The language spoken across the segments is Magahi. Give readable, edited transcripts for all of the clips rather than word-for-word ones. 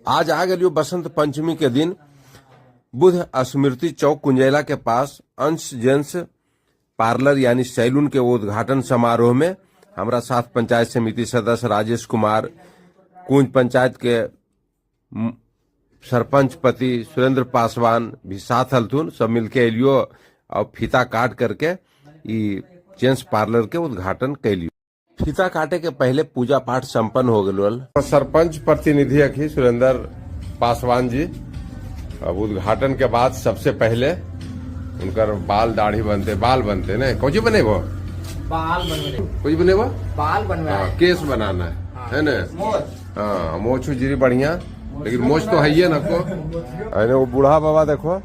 आज आ गेलियो बसंत पंचमी के दिन बुध स्मृति चौक कुंजैला के पास अंश जेंट्स पार्लर यानी सैलून के उद्घाटन समारोह में हमारा साथ पंचायत समिति सदस्य राजेश कुमार, कुंज पंचायत के सरपंच पति सुरेंद्र पासवान भी साथ हलथुन। सब मिलके एलियो और फीता काट करके ई जेंट्स पार्लर के उद्घाटन कैलियो। फीता काटे के पहले पूजा पाठ संपन्न हो गल। सरपंच प्रतिनिधि अखी सुरेंद्र पासवान जी अब उद्घाटन के बाद सबसे पहले उनकर बाल दाढ़ी बनते, बाल बनते ने कौन बनेबो? बाल बनवे। कुछ बनेबो? बाल बनवे। हाँ, केस बनाना है ना? मोछ। हाँ, मोछ जीरी बढ़िया, लेकिन मोछ तो है ही ना को। अरे वो बूढ़ा बाबा देखो,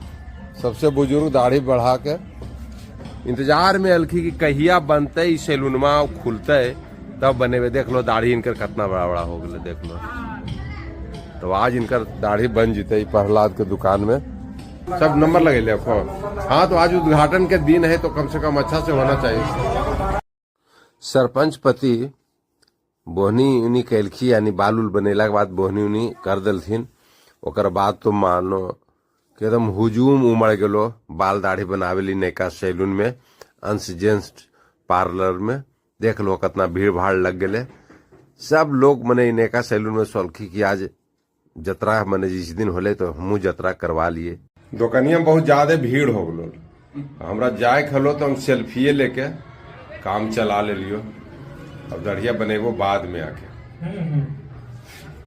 सबसे बुजुर्ग दाढ़ी बढ़ा के इंतजार में अलखी की कहिया बनते ई सैलूनमा खुलते तब बनेबे। देख लो दाढ़ी इनकर कितना बड़ा बड़ा हो गए, देख लो। तो आज इनकर दाढ़ी बन जीते ई प्रहलाद के दुकान में। सब नंबर लगे देखो। हाँ, तो आज उद्घाटन के दिन है तो कम से कम अच्छा से होना चाहिए। सरपंच पति बोहनी उनी कैलखी, यानी बाल उल बनेला के बाद बोहनी उनी कर दिलथिन। ओकर बाद तो मानो कि एकदम हुजूम उमड़ गेलो बाल दाढ़ी बनावे ली नयका सैलून में, अंश जेंट्स पार्लर में। देख लो कितना भीड़ भाड़ लग गेले। सब लोग मने ई नयका सैलून में सोलखी की आज जतरा मने जिस दिन होले तो हमू जतरा करवा लिए। दुकानिया में बहुत ज्यादा भीड़ हो गलो। हमरा जाए खलो तो हम सेल्फिए लेके काम चला ले लियो। अब दढ़िया बनेबो बाद में आके।